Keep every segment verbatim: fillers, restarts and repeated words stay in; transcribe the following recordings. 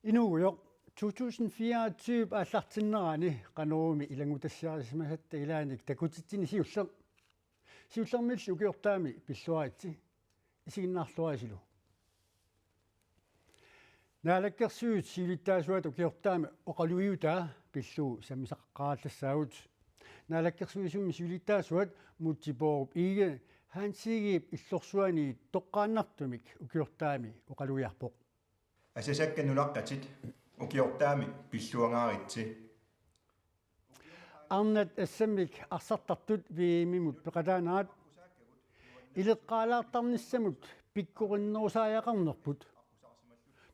Inuugujoq, to tusind fireogtyve aallartinnerani Qanoroomi ilanngutassiarisimasatta ilaannik takutitsinni siulleq. Siullermilli ukiortaami pilluaritsi. Isiginnaarluarisilu. Naalakkersuisut siulittaasuata ukiortaami oqalugiutaa pillugu sammisaqaqqaarallassaavut. Naalakkersuisumi siulittaasuat Múte Bourup Egede Hans Egedep illorsuani toqqaannartumik ukiortaami oqalugiarpoq. Asasakka nunaqqatit, ukiortaami pilluangaaritsi. Arnat assammik arsartartut V M-imut peqataanerat ileqqaalaartarnissamut pikkorinnerusariaqarnerput.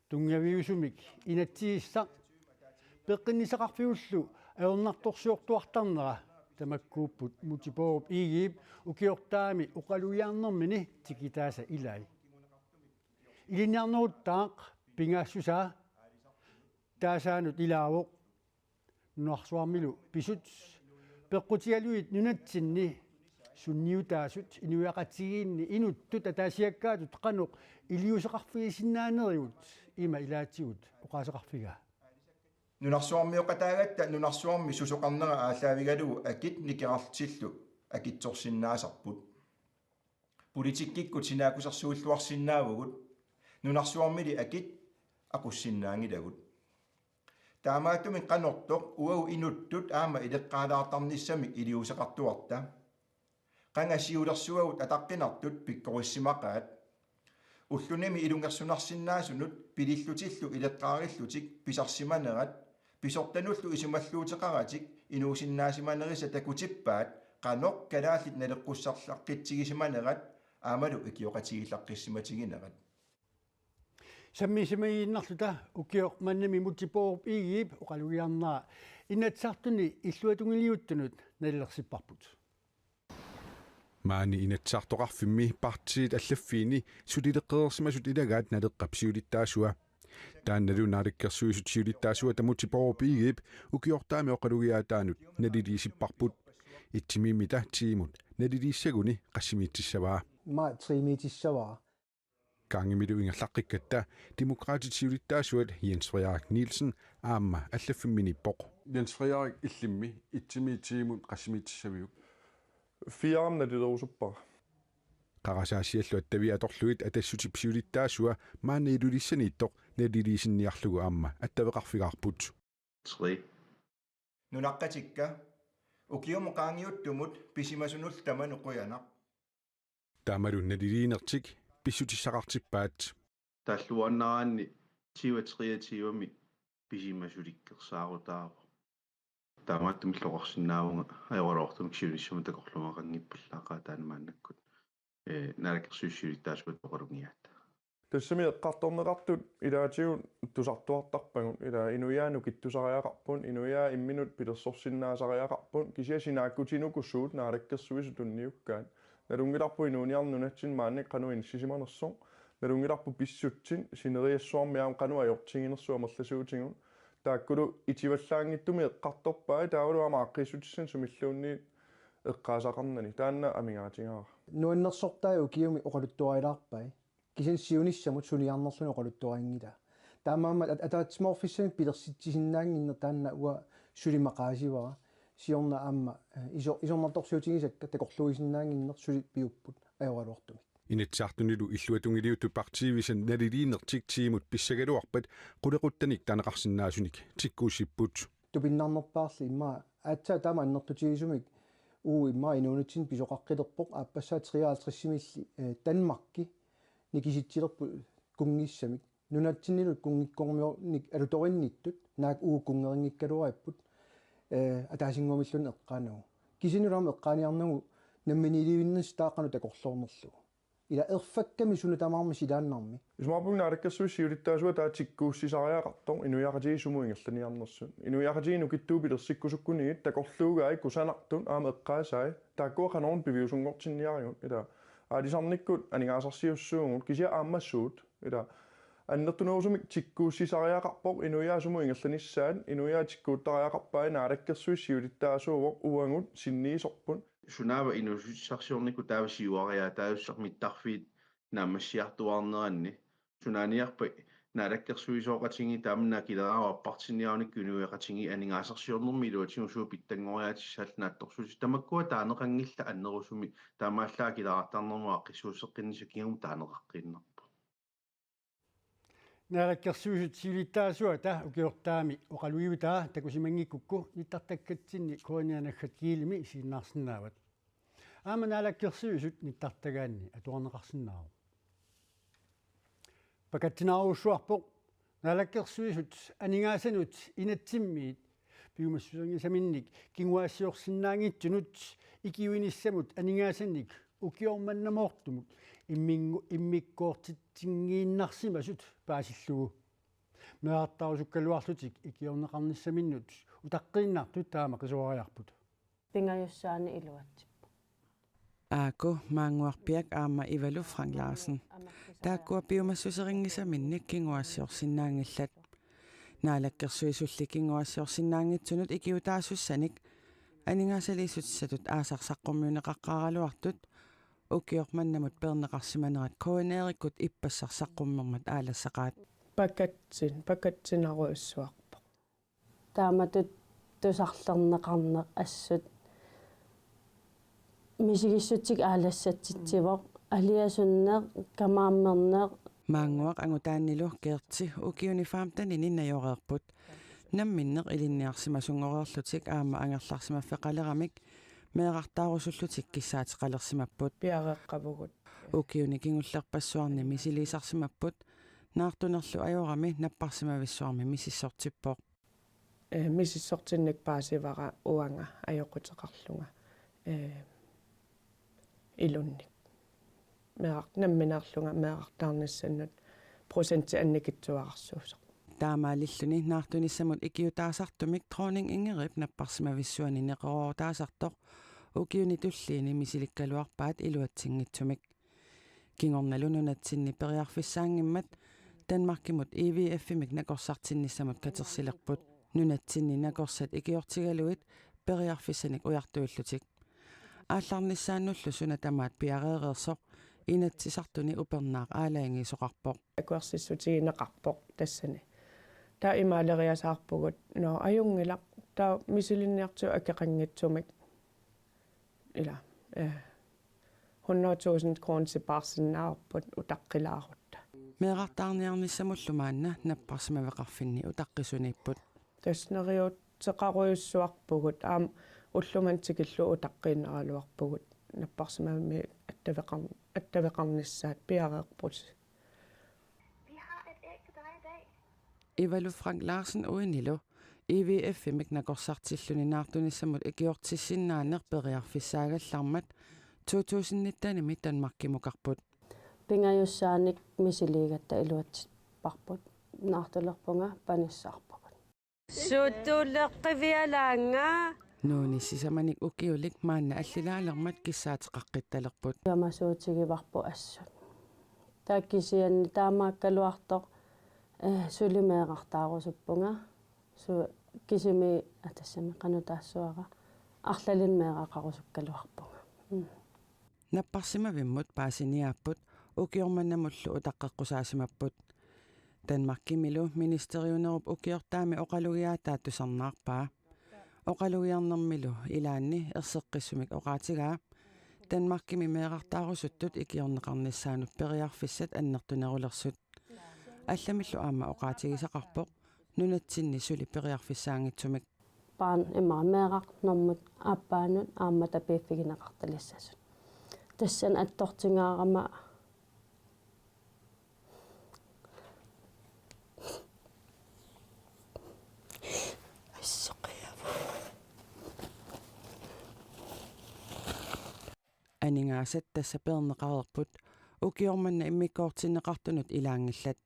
Tunngaviusumik inatsisissaq peqqinnissaqarfigullu ajornartorsiortuartarnera tamakkuupput Múte Bourup Egedep ukiortaami oqalugiarnermini tikitaasa ilai. Ilinniarneruttaaq pingaassusaa taasaanut ilaavoq. Nunarsuarmilu pisut peqqutigalugit nunatsinni sunniutaasut inuiaqatigiinni inuttut ataasiakkaatut qanoq iliuuseqarfigisinnaanerigut ima ilaatigut oqaaseqarfigaa. Nunarsuarmioqataagatta nunarsuarmi susoqarnera aallaavigalugu akit nikerarlutillu akitsorsinnaasarput. Politikkikkut sinaakkusersuilluarsinnaavugut, nunarsuarmili akit aqussinnaanngilagut. Taamaattumik qanortoq uagut inuttut aamma ileqqaalaartarnissamik iliuuseqartuarta. Qanga siulersuagut ataqqinartut pikkorissimaqaat. Ullunimi ilungersunarsinnaasunut pilillutillu ileqqaarillutik pisarsimanerat, pisortanullu isumalluuteqaratik inuusinnaasimanerisa takutippaat qanoq kalaallit naleqqussarlaqqitsigisimanerat aammalu ikioqatigiillaqqissimatiginerat. Sammisimagiinnarluta ukioq manna Múte Bourup Egedep oqalugiarnera Inatsisartuni illuatungiliuttunut nalilersipparput. Maani Inatsisartoqarfimmi partiit allaffiini sulileqqereersimasut ilagaat Naleqqap siulittaasua. Taannalu Naalakkersuisut siulittaasuata Múte Bourup Egedep ukiortaami oqalugiaataanut naliliisipparput. Itsimiimmita tiimut naliliissaguni qassimiitissavaa. Immaqa tremiitissavara. Kaangimilu ingerlaqqikkatta Demokraatit siulittaasuat Jens Frederik Nielsen aamma allaffimminiippoq. Jens Frederik, illimmi itsimiit tiimut qassimiitissaviuk? Fireamik nalilerusuppara. Qarasaasiallu Attavia atorlugit Atassutip siulittaasua maanna Ilulissaniittoq naliliisinniarlugu aamma attaveqarfigaarput. Tre. Nunaqqatikka, ukiumut qaangiuttumut pisimasunullu tamanut qujanaq. Taamalu naliliinertik pissutissaqartippaat. Taalluaannaraanni tyve treogtyve-mi pisimasulikkersaarutaavoq. Taamaattumillu oqarsinnaavunga ajoraluartumik siunissami takorluugaqanngippallaaqaaq taanna maannakkut, ee, Naalakkersuisut siulittaasuata oqalugiaat. Tassami eqqartorneqartut ilaatigut tusartuartarpagut, ila inuiaat nukittusariaqarput, inuiaat imminut pilersorsinnaasariaqarput, kisianni sinaakkutinnut suut Naalakkersuisut tunniukkaat. Nalunngilarput inuuniarneq nunatsinni maannakkut qanoq inissisimanersoq, nalunngilarput pissutsit, sineriassuarmi aamma qanoq ajortiginersugut amerlasuutigut. Taakkulu itivallaanngitsumik eqqartorpai, taavalu aamma aaqqiissutissanik sumilluunniit eqqaasaqarnani. Taanna amigaatigaara. Nuannersortai ukiumi oqaluttuarilaarpai. Kisianni siunissamut suniarnerluni oqaluttuarinngilaat. Taamaammat at-, ataatsimoorfissamik pilersitsisinnaannginneq taanna uanga suli maqaasivara. Siorna aamma, eh, iso-, isornartorsiutigisakka takorluuisinnaannginneq suli piupput ajoraluartumik. Inatsisartunilu illuatungiliuttut partiivisa naliliinertik tiimut pissagaluarpat qulequttanik taaneqarsinnaasunik tikkuussipput. Tupinnarnerpaarli immaqa aatsaat taama annertutigisumik uagut immaqa inuunitsinni pisoqaqqilerpoq aappassaa treoghalvtredsimilli, eh, Danmarki nikisitsilerput kunngissamik. Nunatsinnilu kunngikkormiornik alutorinnittut naak uagut kunngeqanngikkaluaripput, eh, ataasinnguamilluunniit eqqaanagu. Kisiannili aamma eqqaaniarnagu namminiilivinnissaq taava qanoq takorloornerlugu. Ila erfakkami suna tamarmi silaannarmi. Isumaqarpunga Naalakkersuisut siulittaasuat taava tikkuussisariaqartoq inuiaqatigiit sumut ingerlaniarnersut. Inuiaqatigiit nukittuut pilersikkusukkunigit takorluugai kusanartut aamma eqqaasai. Taakkua qanoruna piviusunngortinniarigut. Ila aalisarnikkut aningaasarsiussaagut kisianni aamma suut. Ila annertunerusumik tikkuussisariaqarpoq inuiaat sumut ingerlanissaat, inuiaat tikkuuttariaqarpai Naalakkersuisut siulittaasuuvoq uagut sinniisorput. Sunaava inuussutissarsiornikkut taava siuariaataasussaq mittarfiit naammassiartuaarneranni. Sunaaniarpa Naalakkersuisooqatigiit taamani akileraarput appartinniarunikkut inuiaqatigiit aningaasarsiornermi iluatigut suut pitsanngoriaatissaallutik naatsorsuutit, tamakkua taaneqanngillat annerusumik, taamaallaat akileraartarnermut aaqqissuusseqqinnissaq kingumut taaneqaqqiinnarpoq. Naalakkersuisut siulittaasuata ukiortaami oqalugiutaa takusimanngikkukku nittartakkatsinni K N R naggat gmail-imi isiginnaarsinnaavat. Aamma Naalakkersuisut nittartagaanni atuarneqarsinnaavoq. Pakatsinaarujussuarpoq Naalakkersuisut aningaasanut inatsimmiit piumassusersaminnik kinguaassiorsinnaanngitsunut ikiuinissamut aningaasanik ukioq mannamoortumut imminngu-, immikkoortitsinngiinnarsimasut paasillugu. Meerartaarusukkaluarlutik ikiorneqarnissaminnut utaqqiinnartut taama qisuariarput. Pingajussaaneq iluatsippoq. Aaku Maannguarpiaq aamma Ivalu Frank Larsen. Taakkua piumassuserinngisaminnik kinguaassiorsinnaanngillat. Naalakkersuisulli kinguaassiorsinnaanngitsunut ikiutaasussanik aningaasaliissutissatut aasaq saqqummiunneqaqqaaraluartut ukioq mannamut peerneqarsimanerat K N R-ikkut ippassaq saqqummermat aalassaqaat. Pakatsin-, pakatsinaarujussuarpoq. Taamatut tusarlerneqarneq assut misigissutsit aalassatsitsivoq, aliasunneq, kamaammerneq. Maannguaq angutaanilu Gerti ukiuni femtenini najoreerput. Namminneq ilinniarsimasunngorlutik aamma angerlarsimaffeqaleramik meerartaarusullutik kissaateqalersimapput. Piareeqqavugut. Ukiuni kingullerpassuarni misiliisarsimapput, naartunerlu ajorami napparsimavissuarmi misissortippoq. Ee, misissortinnik paasivara uanga ajoquteqarlunga, ee, ilunnik. Meeraq-, nammineerlunga meerartaarnissannut procentit annikitsuararsuusoq. Taamaalilluni naartunissamut ikiutaasartumik Dronning Ingridip napparsimavissuani neqeroorutaasartoq ukiuni tulliini misilikkaluarpaat iluatsinngitsumik. Kingornalu nunatsinni periarfissaanngimmat Danmarkimut I V F-imik nakorsartinnissamut katersilerput. Nunatsinni nakorsat ikiortigalugit periarfissanik ujartuillutik. Aallarnissaannullu suna tamaat piareereersoq Inatsisartuni upernaaq aalajangiisoqarpoq. Akuersissutigineqarpoq tassani. Taava imaaleriasaarpugut, nå, ajunngilaq, taava misilinniartigut akeqanngitsumik. Ila, eh, hundrede tusind kroner sipaarsinnaavarput utaqqilaarutta. Meerartaarniarnissamullu maanna napparsimaveqarfinni utaqqisuniipput. Tassa neriuuteqarujussuarpugut, aamma ullumimut tikillugu utaqqiinnaraluarpugut, napparsimavimmi attaveqar-, attaveqarnissaat piareerpusi. Ivalu Frank Larsen uinilu I V F-imik nakorsartilluni naartunissamut ikiortissinnaaneq periarfissaagallarmat to tusind nitten-imi Danmarkimukarput. Pingajussaanik misiliigatta iluatsipparput, naartulerpunga panissaarpugut. Suuttuuleqqivialaannga. Nuuni sisamanik ukiulik maanna allilaalermat kissaateqaqqittalerput. Kamasuutigivarput assut. Taava kisianni taamaakkaluartoq, eh, suli meerartaarusuppunga. Su-, kisimi atassami qanoq taassavara. Arlalinnik meeraqarusukkaluarpunga. Mm. Napparsimavimmut paasiniaapput, ukioq mannamullu utaqqeqqusaasimapput. Danmarkimilu ministeriunerup ukiortaami oqalugiaataa tusarnaarpaa. Oqalugiarnermilu ilaanni erseqqissumik oqaatigaa Danmarkimi meerartaarusuttut ikiorneqarnissaannut periarfissat annertunerulersut. Allamillu aamma oqaatigisaqarpoq nunatsinni suli periarfissaanngitsumik. Paan ima meeraq normut aappaanut aamma tapiiffigineqartalissasut. Tassani attortingaarama aningaasat tassa peerneqareerput, ukioq manna immikkoortinneqartunut ilaanngillat.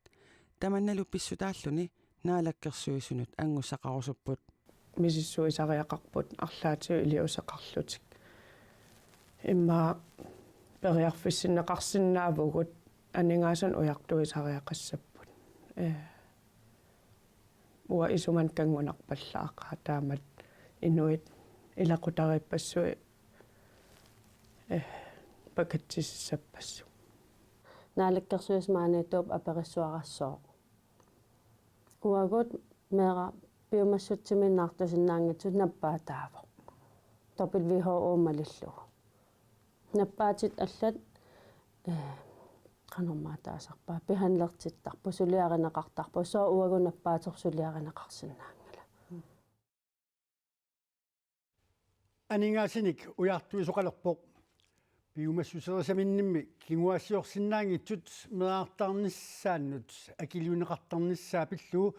Tamannalu pissutaalluni Naalakkersuisunut angussaqarusupput. Misissuisariaqarput arlaatigut iliuuseqarlutik. Immaqa periarfissinneqarsinnaavugut aningaasanik ujartuisariaqassapput. Ee, uanga isumanni kanngunarpallaaqaaq taamatut inuit ilaqutariippassuit, ee, pakatsisissappassuk. Naalakkersuisut maaniittuupput aperissuarassooq. Uagut meeraq piumassutsiminnik naartusinnaanngitsut nappaataavoq. W H O malillugu. Nappaatit allat, eh, qanormaa taasarpaat, behandlertittarput, suliarineqartarput, sooq uagut nappaaterput suliarineqarsinnaanngilaq. Aningaasanik ujartuisoqalerpoq. Piumassuserisaminnimmi kinguaassiorsinnaanngitsut meerartaarnissaannut akiliunneqartarnissaa pillugu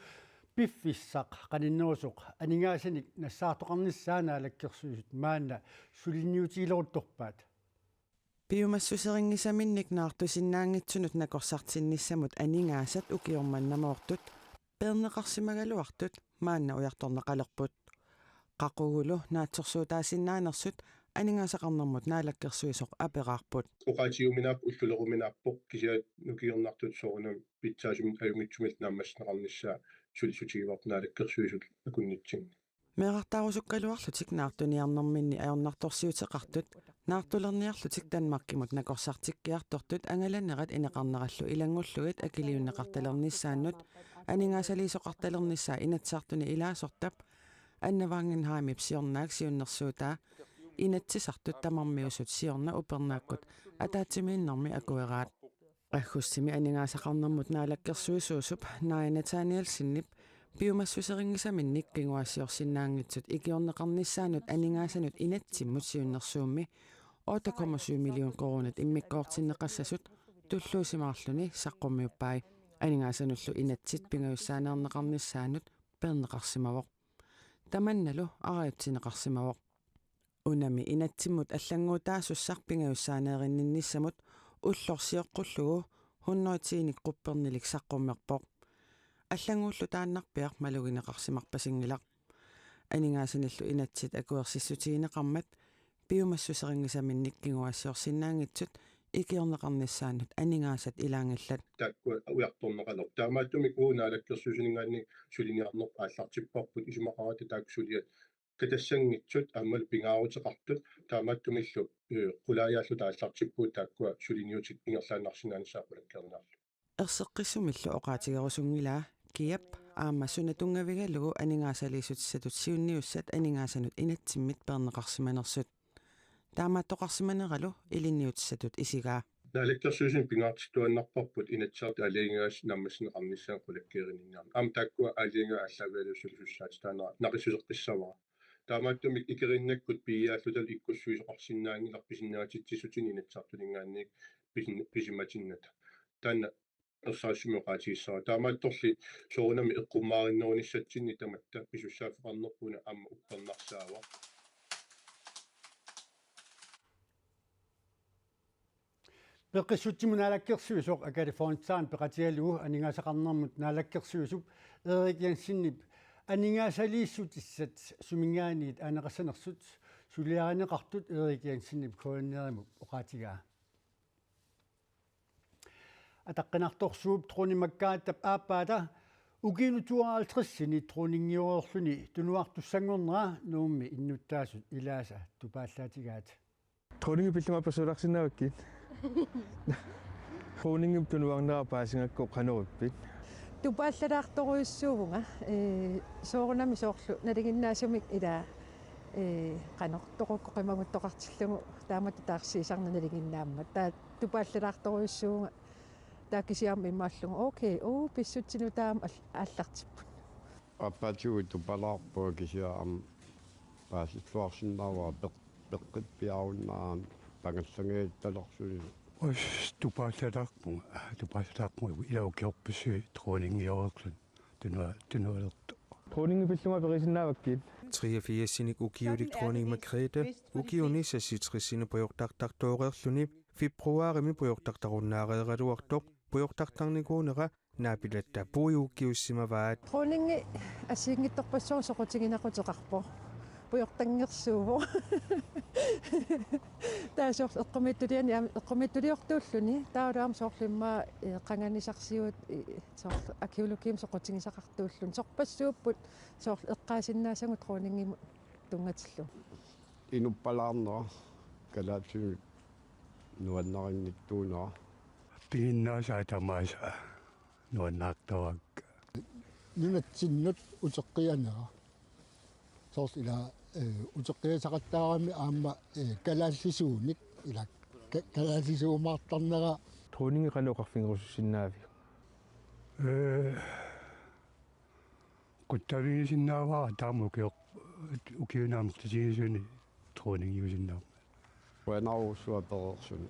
piffissaq qaninnerusoq aningaasanik nassaartoqarnissaa Naalakkersuisut maanna suliniutigileruttorpaat. Piumassuserinngisaminnik naartusinnaanngitsunut nakorsartinnissamut aningaasat ukioq manna moortut peerneqarsimagaluartut maanna ujartorneqalerput. Qaqugulu naatsorsuutaasinnaanersut aningaasaqarnermut naalakkersuisoq aperaarput. Oqaatigiuminaappoq, ulluleruminaappoq, kisianni nukigornartut soorunami pitsaasumik ajunngitsumillu naammassineqarnissaa sulissutigivarput Naalakkersuisut akunnitsinni. Meerartaarusukkaluarlutik naartuniarnerminni ajornartorsiuteqartut, naartulerniarlutik Danmarkimut nakorsartikkiartortut angalanerat ineqarnerallu ilanngullugit akiliunneqartalernissaannut aningaasaliisoqartalernissaa Inatsisartuni ilaasortap Anne Wangenheimip siornaak siunnersuutaa Inatsisartut tamarmiusut siorna upernaakkut ataatsimiinnermi akueraat. Aggustimi aningaasaqarnermut naalakkersuisuusup Naaja Nathanielsenip piumassuserinngisaminnik kinguaassiorsinnaanngitsut ikiorneqarnissaannut aningaasanut inatsimmut siunnersuummi otte komma syv million koruunit immikkoortinneqassasut tulluusimaarluni saqqummiuppai. Aningaasanullu inatsit pingajussaaneerneqarnissaannut peerneqarsimavoq. Tamannalu arajutsineqarsimavoq. Unami inatsimmut allannguutaasussaq pingajussaaneerinninnissamut ullorsioqqullugu hundrede tiinik quppernilik saqqummerpoq. Allannguullu taannarpiaq malugineqarsimarpasinngilaq. Aningaasanillu inatsit akuersissutigineqarmat piumassuserinngisaminnik kinguaassiorsinnaanngitsut ikiorneqarnissaannut aningaasat ilaanngillat. Taakkua ujartorneqalerput. Taamaattumik uagut naalakkersuisuninngaanniit suliniarnerput aallartipparput, isumaqaratta taakku suliat katassanngitsut aammalu pingaaruteqartut, taamaattumillu, eh, qulaajaalluta aallartippugut taakkua suliniutit ingerlaannarsinnaanissaat qulakkeerniarlugit. Erseqqissumillu oqaatigerusunngilaa, kiap aamma suna tunngavigalugu aningaasaliissutissatut siunniussat aningaasanut inatsimmit peerneqarsimanersut. Taamaattoqarsimaneralu ilinniutissatut isigaa. Naalakkersuisuni pingaartittuaannarparput Inatsisartut aalajangigaasa naammassineqarnissaannut qulakkeerinninniarneq. Aamma taakkua aalajangigaat aallaavigalugu sulisussaatit, taanna naqissuseqqissavara. Taamaattumik ikeriinnakkut piiaallutalu ikkussuisoqarsinnaanngilaq pisinnaatitsissutinik Inatsisartuninngaanniit pisin-, pisimatinnata. Taanna ersarissumik oqaatigissavara. Taamaattorli soorunami eqqummaarinnerunissatsinni tamatta pisussaaffeqarnerput una aamma uppernarsaavoq. Peqqissutsimut naalakkersuisoq Agathe Fontain peqatigalugu aningaasaqarnermut naalakkersuisup Erik Jensenip aningaasaliissutissat suminngaanniit aaneqassanersut suliarineqartut Erik Jensenip K N R-imut oqaatigaa. Ataqqinartorsuup dronning Margrethe aappaata ukiunut tooghalvtredsini dronningiuarluni tunuartussanngornera Nuummi innuttaasut ilaasa tupaallaatigaat. Dronningi pillumaarpassuulaarsinnaavakkit. Dronningip tunuarnera paasigakku qanoq ippit? Tupaallalaartorujussuuvunga, ee, soorunami soorlu nalinginnaasumik ilaa, ee, qanoq toqukku qimaguttoqartillugu taamatut taarsiisarneq nalinginnaammat. Taava tupaallalaartorujussuuvunga, taava kisianni imaallugu, okay, uu, pissutsinut taama al-, aallartipput. Aappaatigut tupalaarpunga kisianni aamma paasilluarsinnaavara peq-, peqqippiarunnaarami pangallangajattalersuisoq. Uis, tupaallalaarpunga, tupaallalaarpunga ila ukiorpassuit dronningiuarluni tunua-, tunualertoq. Dronningi pillumaarpassuulaarsinnaavakkit. Treogfirsinik ukiulik dronning Margrethe ukiuni seksogtresinik pujortartartooreerluni februarimi pujortartarunnaareeraluartoq pujortartarnikuunera naapilatta puiguukkiussimavaat. Dronningi assigiinngitsorpassuarnik soqutiginequteqarpoq. Pujortanngersuuvoq. Taava soorlu eqqumiitsuliani aam-, eqqumiitsuliortuulluni. Taavalu aamma soorlu immaqa, ee, qanganisarsiuut, ee, soorlu arkæologiimik soqutigisaqartuulluni. Sorpassuupput soorlu eqqaasinnaasagut dronningimut tunngatillugu. Inuppalaarnera, kalaallisut nuannarinngitsuunera. Piginnaasaat tamaasa nuannaartarakkit. Nunatsinnut uteqqianera. Soorlu ila, eh, uteqqiassaqattaarami aamma, eh, kalaallisuunik ila ka-, kalaallisuumaartarnera. Dronningi qanoq oqarfigerusussinnaaviuk? Eh, qutsaavigisinnaavara taama ukioq-, ukiuni amerlatigisuni dronningiusinnaammat. Qujanarujussuaq pereersuni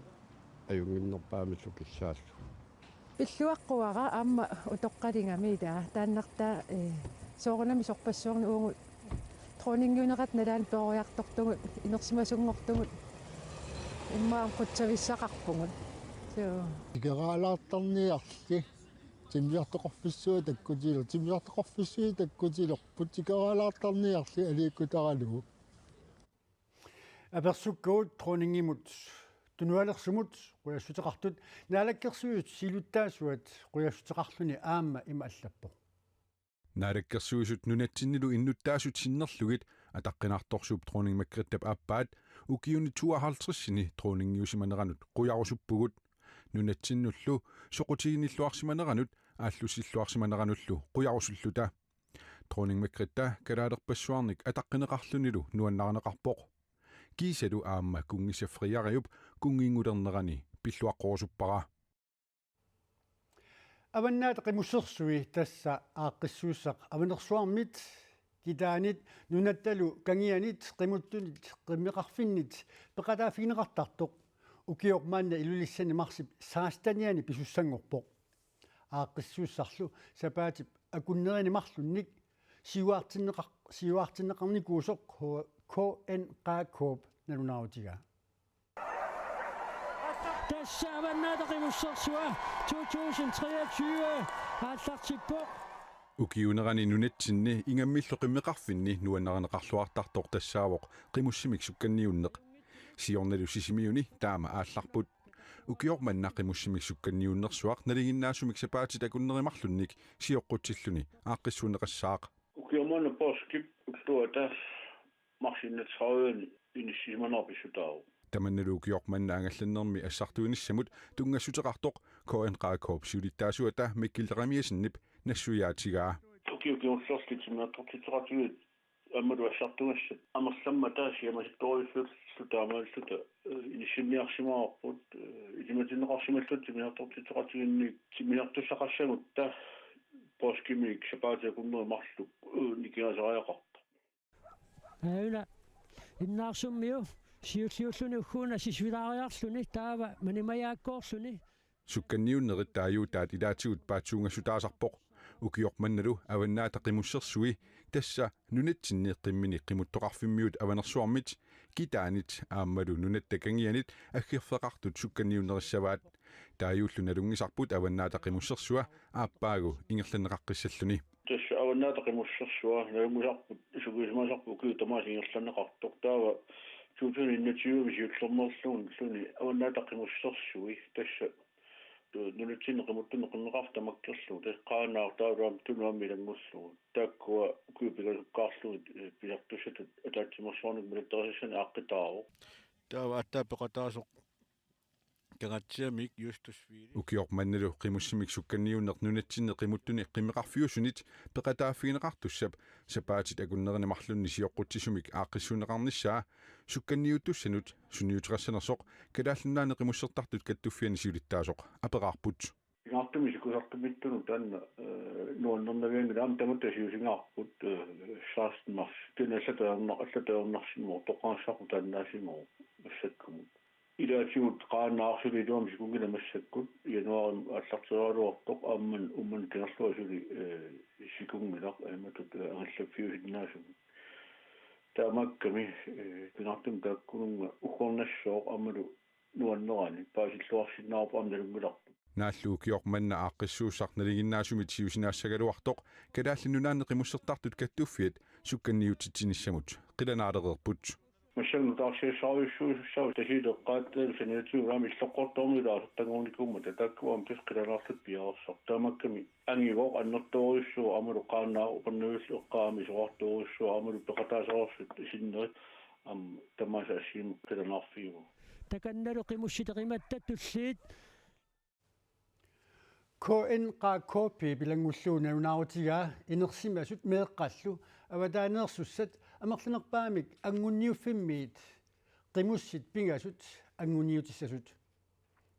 ajunnginnerpaamillu kissaallu. Pilluaqquara aamma utoqqaligami ila taannartaa, eh, soorunami sorpassuarni uagut dronningiunerata nalaani peroriartortugut inersimasunngortugut immaqa qutsavissaqarpugut. Suu. Tikeraalaartarniarli timmisartoqarfissuit takkutiler-, timmisartoqarfissuit takkutilerput tikeraalaartarniarli aliikkutaralugu. Apersukkagut dronningimut tunualersumut qujassuteqartut Naalakkersuisut siulittaasuat qujassuteqarluni aamma ima allappoq. Naalakkersuisut nunatsinnilu innuttaasut sinnerlugit ataqqinartorsuup dronning Margrethep aappaat ukiuni tooghalvtredsini dronningiusimaneranut qujarusuppugut. Nunatsinnullu soqutiginilluarsimaneranut aallussilluarsimaneranullu qujarusulluta. Dronning Margrethe kalaalerpassuarnik ataqqineqarlunilu nuannarineqarpoq. Kiisalu aamma kunngissap Frederiup kunnginngulernerani pilluaqqorusuppara. Avannaata Qimussersui, tassa aaqqissuussaq Avanersuarmit, Kitaanit, nunattalu Kangianit, qimuttunit, qimmeqarfinnit peqataaffigineqartartoq, ukioq manna Ilulissani marsip sekstenianni pisussanngorpoq. Aaqqissuussarlu sapaatip akunnerini marlunnik siuaartinneqar-, siuaartinneqarnikuusoq H-, K N K K-p nalunaarutigaa. Tassa Avannaata Qimussersua to tusind treogtyve aallartippoq. Ukiuunerani nunatsinni ingammillu qimmeqarfinni nuannarineqarluartartoq tassaavoq qimussimik sukkanniunneq. Siornalu Sisimiuni taama aallarput. Ukioq manna qimussimik sukkanniunnersuaq nalinginnaasumik sapaatit akunneri marlunnik sioqqutsilluni aaqqissuunneqassaaq. Ukioq manna poorskip ulluata marsip enogtredive inissisimaneq pissutaavoq. Tamannalu ukioq manna angallannermi assartuinissamut tunngassuteqartoq K N K K-p siulittaasuata Mikkel Jeremiassenip nassuiaatigaa. Ukiut kingullerni timmisartortitseqatigiit aammalu assartugassat amerlammata siammasittorujussuulluta taamaalilluta, eh, inissinniarsimavarput, eh, ilimatinneqarsimalluta timmisartortitseqatigiinnik timmisartussaqassagutta poorskimiit sapaatit akunneri marluk, eh, nikingaasariaqartoq. Aajuna Innaarsummiu siulliulluni ugguuna sisvilaariarluni taava manimajaakkoorluni. Sukkanniunnerit taajuutaat ilaatigut paatsuungassutaasarpoq. Ukioq mannalu Avannaata Qimussersui, tassa nunatsinni qimmini qimuttoqarfimmiut Avanersuarmit, Kitaanit aammalu nunatta Kangianit aggerfeqartut sukkanniunnerissavaat. Taajuullu nalunngisarput Avannaata Qimussersua aappaagu ingerlanneqaqqissalluni. Tassa Avannaata Qimussersua nalunngisarput, sukisimasarput ukiut tamaasa ingerlanneqartoq. Taava to tusind enogtyve siullermeerluni Avannaata Qimussersui, tassa nunatsinni qimuttunut qimmeqarfik tamakkerlugu, tassa Qaanaaq taavalu aamma Tunumi aamma ilanngullugu. Taakkua ukiut pingasukkaarlugit, eh, pisartussatut ataatsimeersuarnik malittarissassanik aaqqitaavoq. Taava aatsaat peqataasoq Kagatsiamik Justus Fiili. Ukioq mannalu qimussimik sukkanniunneq nunatsinni qimuttuni qimmeqarfiusunit peqataaffigineqartussap sapaatit akunnerini marlunni sioqqutsisumik aaqqissuunneqarnissaa sukkanniuttussanut sunniuteqassanersoq Kalaallit Nunaanni Qimussertartut Kattuffianni siulittaasoq aperaarput. Pingaartumik sikusartumittunut taanna, eh, nuannernavianngilaq, aamma tamatta siusingaarput, eh, seksten mars. Taanna allatut ajornar-, allatut ajornarsimavoq, toqqagassarput taannaasimasoq massakkumut. Ilaatigut Qaanaaq suli iluamik sikunngilaq massakkut, januaarimi aallarteriaraluartoq, aamma Uummannap Kangerluata suli, eh, sikunngilaq, imatut, eh, angallaffiusinnaasumik. Taamaakkami, eh, pingaartumik taakkununnga uggornassooq aammalu nuannerani paasilluarsinnaavarput aamma nalunngilarput. Naallu ukioq manna aaqqissuussaq nalinginnaasumit siusinaassagaluartoq Kalaallit Nunaanni Qimussertartut Kattuffiat sukkanniutitsinissamut qilanaalereerput. Massakkut nutaarsiassarujussuusussaavoq Tasiileeqqaat, saniatigut aamma Illoqqortoormiut aasertanngoornikuummata, taakku aamma tassa qilanaarlutik piareersarput. Taamaakkami angivoq annertoorujussuuvoq aammalu Qaanaaq Upernaviullu eqqaa aamma isorartoorujussuuvoq aammalu peqataasarsuit sinneri aamma tamaasa assigiimmik qilanaarfigivagut. Takannalu qimussit qimatta tulliit. K N Q K P pilanngullugu nalunaarutigaa inersimasut meeqqallu avataaneersussat amerlanerpaamik anguniuffimmiit qimussit pingasut anguniutissasut.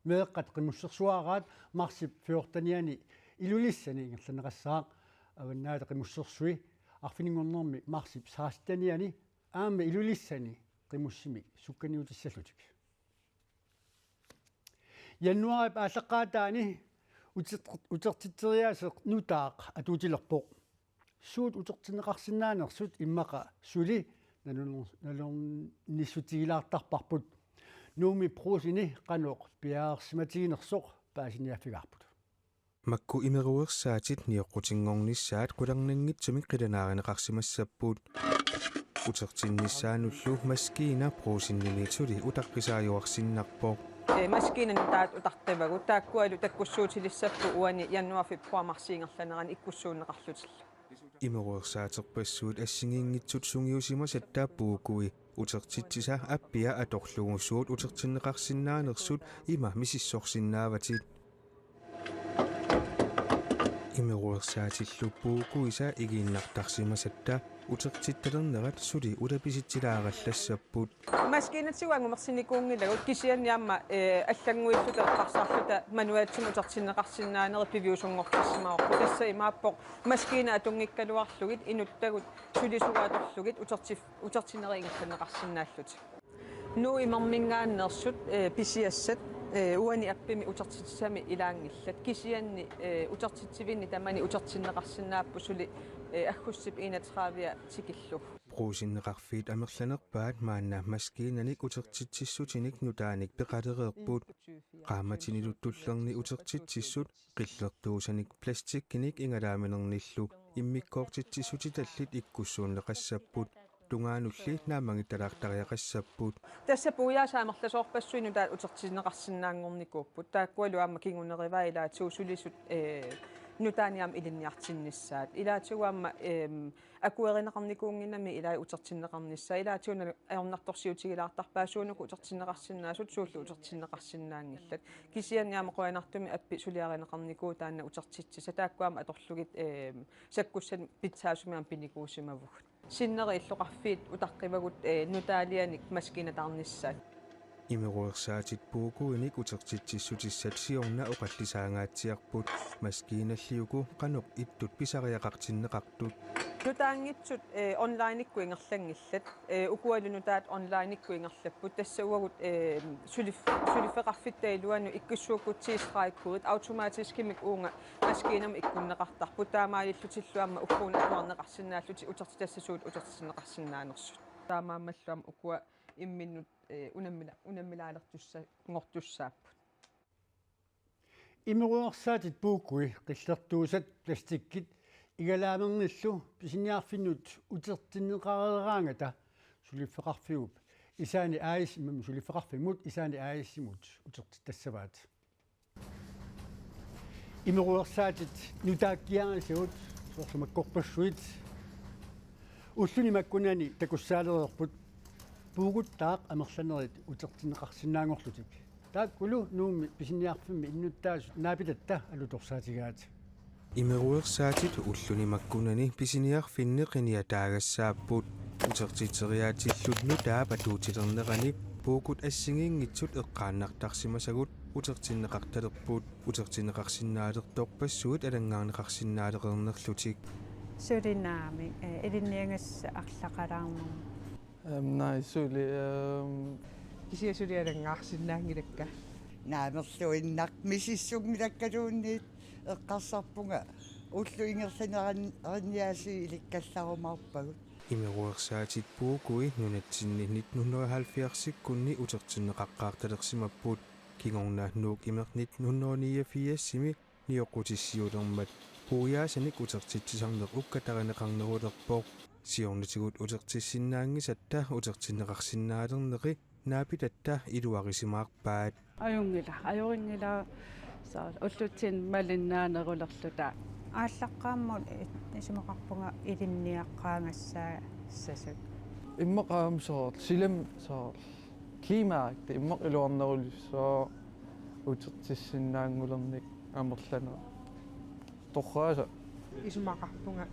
Meeqqat qimussersuaraat marsip fjortenianni Ilulissani ingerlanneqassaaq. Avannaata Qimussersui arfininngornermi marsip sekstenianni aamma Ilulissani qimussimik sukkaniutissallutik. Januaarip aallaqqaataani uter-, utertitseriaaseq nutaaq atuutilerpoq. Suut utertinneqarsinnaanersut immaqa suli nalun-, nalornissutigilaartarparput. Nuummi Brugseni qanoq piareersimatiginersoq paasiniaaffigaarput. Makku imeruersaatit nioqqutinngornissaat qularnanngitsumik qilanaarineqarsimassapput. Utertinnissaanullu maskiina Brugsenimi suli utaqqisaajuarsinnarpoq. Ee, maskiinat nutaat utaqqivagut, taakkualu takkussuutilissapput uani januar, februar, marsi ingerlanerani ikkussuunneqarlutillu. Imeruersaaterpassuit assigiinngitsut sungiusimasatta Puukui utertitsisa appia atorlugu suut utertinneqarsinnaanersut ima misissorsinnaavatit. Imeruersaatillu Puukuisa igiinnartarsimasatta utertittalernerat suli ulapisitsilaarallassapput. Maskiinatigut angumersinikuunngilagut kisianni aamma, eh, allannguilluta eqqarsarluta manuaatsimik utertinneqarsinnaanerit piviusunngortissimavarput. Tassa imaappoq maskiinat atunngikkaluarlugit inuttagut sulisugut atorlugit uterti-, utertinnerit ingerlanneqarsinnaallutik. Nuup imerminngaanneersut, eh, pisiassat, eh, uani appimi utertitsisamik ilaanngillat. Kisianni, eh, utertitsivinni tamani utertinneqarsinnaapput suli, eh, aggustip enogtredive tikillugu. Brugsenneqarfiit amerlanerpaat maanna maskiinanik utertitsissutinik nutaanik peqalereerput. Qaammatiniluttullerni utertitsissut qillertuusanik plastikkinik igalaamernillu immikkoortitsissutitallit ikkussuunneqassapput. Tungaanulli naammagittalaartariaqassapput. Tassa puiaasa amerlasoorpassuit nutaat utertinneqarsinnaanngornikuupput. Taakkualu aamma kingunerivaat ilaatigut sulisut, eh, nutaani aamma ilinniartinnissaat. Ilaatigut aamma, ehm, akuerineqarnikuunnginnami ilai utertinneqarnissaat. Ilaatigut una ajornartorsiutigilaartarpaat suunuku utertinneqarsinnaasut suullu utertinneqarsinnaanngillat. Kisianni aamma qujanartumik appi suliarineqarnikuuvoq taanna utertitsisa. Taakku aamma atorlugit, ehm, sakkussanik pitsaasumik aamma pinikuusimavugut. Sinneri illoqarfiit utaqqivagut, eh, nutaalianik maskiinataarnissaat. Imeruersaatit Puukuinik utertitsissutissat siorna oqallisaangaatsiarput maskiinalli uku qanoq ittut pisariaqartinneqartut. Nutaanngitsut, eh, onlinekkut ingerlanngillat, eh, ukualu nutaat onlinekkut ingerlapput. Tassa uagut, eh, sulif-, suliffeqarfitta iluanut ikkussuukkutsigit stregkodet automatiskimik uunga maskiinamut ikkunneqartarput. Taamaalillutillu aamma ugguuna atuarneqarsinnaallutik utertitassasuut utertinneqarsinnaanersut. Taamaammallu aamma ukua imminnut, eh, unammila-, unammilaalertussanngortussaapput. Imeruersaatit Puukui qillertuusat plastikkit igalaamernillu pisiniarfinnut utertinneqareeraangata suliffeqarfiup Isaani A/S-imut, suliffeqarfimmut Isaani A/S-imut utertitassavaat. Imeruersaatit nutaakkiarisagut soorlu makkorpassuit ulluni makkunani takussaalereerput puuguttaaq amerlanerit utertinneqarsinnaanngorlutik. Taakkulu Nuummi pisiniarfimmi innuttaasut naapitatta alutorsaatigaat. Imeruersaatit ulluni makkunani pisiniarfinni qiniataagassaarput. Utertitseriaatsillu nutaap atuutilernerani puugut assigiinngitsut eqqaannartarsimasagut utertinneqartalerput. Utertinneqarsinnaalertorpassuit alanngaarneqarsinnaalereernerlutik. Suli naamik, eh, ilinniagassat arlaqalaarnermut. Ehm, naaj, suli, ehm, kisianni suli alanngaarsinnaanngilakka. Naamerluinnaq misissunngilakkaluunniit eqqarsarpunga ullut ingerlaneranni aasiit ilikkallarumaarpagut. Imeruersaatit Puukui nunatsinni nitten hundrede og halvfjerdsikkunni utertinneqaqqaartalersimapput. Kingorna Nuuk imeq nitten hundrede og niogfirsimi nioqqutissiulermat puiaasanik utertitsisarneq ukkatarineqarnerulerpoq. Siornatigut utertissinnaanngisatta utertinneqarsinnaalerneri naapitatta iluarisimaarpaat. Ajunngilaq, ajorinngilara soorlu ullutsinni malinnaanerulerluta. Aallaqqaammut isumaqarpunga ilinniaqqaagassaassasut. Immaqa aamma soorlu, silami soorlu. Klimaarikta immaqa iluarnerulissaaq utertissinnaanngulernik. Amerlanerit. Torraasa. Isumaqarpunga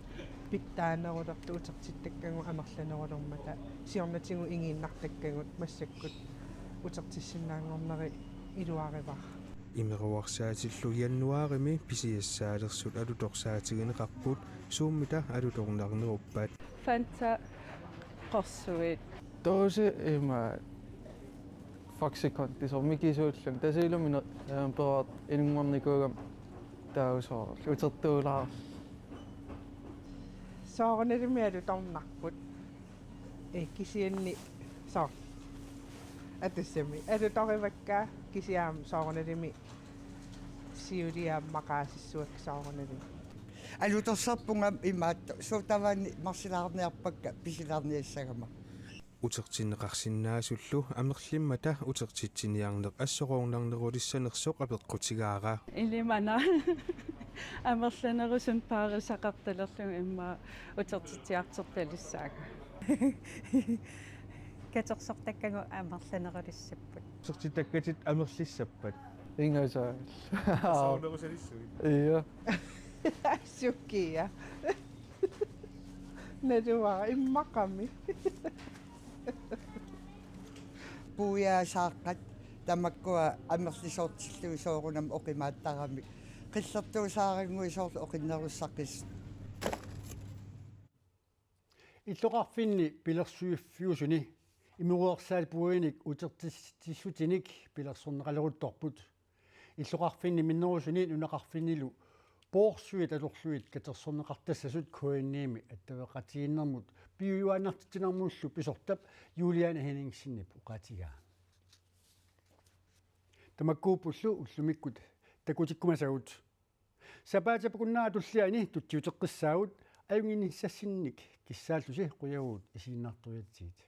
pitsaanerulertut utertittakkagut amerlanerulermata siornatigut igiinnartakkagut massakkut utertissinnaanngorneri iluarivara. Imeruersaatillu januaarimi pisiassaalersut alutorsaatigineqarput Zoomita alutornarneruppat. Fanta qorsuit. Dåse ima Foxy Conti soorlu mikisuulluni tassa ilumut, eh, perrorit inunngornikuugami taava soorlu utertuulaarluni. Soorunalimi alutornarput. Eh, kisianni soorlu. Atassami. Alutorivakka kisianni soorunalimi siuliani maqaasissavakka soorunalimi. Alutorsarpunga imaattoq suut tamaani marsilaarniarpakka pisilaarniassagama. Utertinneqarsinnaasullu amerlimmata utertitsiniarneq assoroornarnerulissanersoq apeqqutigaara. Ilimana amerlanerusunik paarisaqartalerlugu immaqa utertitsiartortalissaanga. Katersortakkagut amerlanerulissapput. Utertittakkatit amerlissappat. Ingasaal. Soorunalimi. Ia. Sukia. Naluara immaqami. Puiaasaaqqat tamakkua amerlisoortillugit soorunami oqimaattarami. Qillertuusaarinnguit soorlu oqinnerussaqis. Illoqarfinni pilersuiffiusuni imeruersaatpuinik utertissutinik pilersorneqaleruttorput. Illoqarfinni minnerusuni nunaqarfinnilu poorsuit atorlugit katersorneqartassasut K N I-mi attaveqatigiinnermut piujuaannartitsinermullu pisortap Juliane Henningsenip oqaatigaa. Tamakkuuppullu ullumikkut takutikkumasagut. Sapaatip akunnerata tulliani tutsiuteqqissaagut, ajunnginnissassinnik kissaallusi qujavugut isiginnaartorujugatsigit.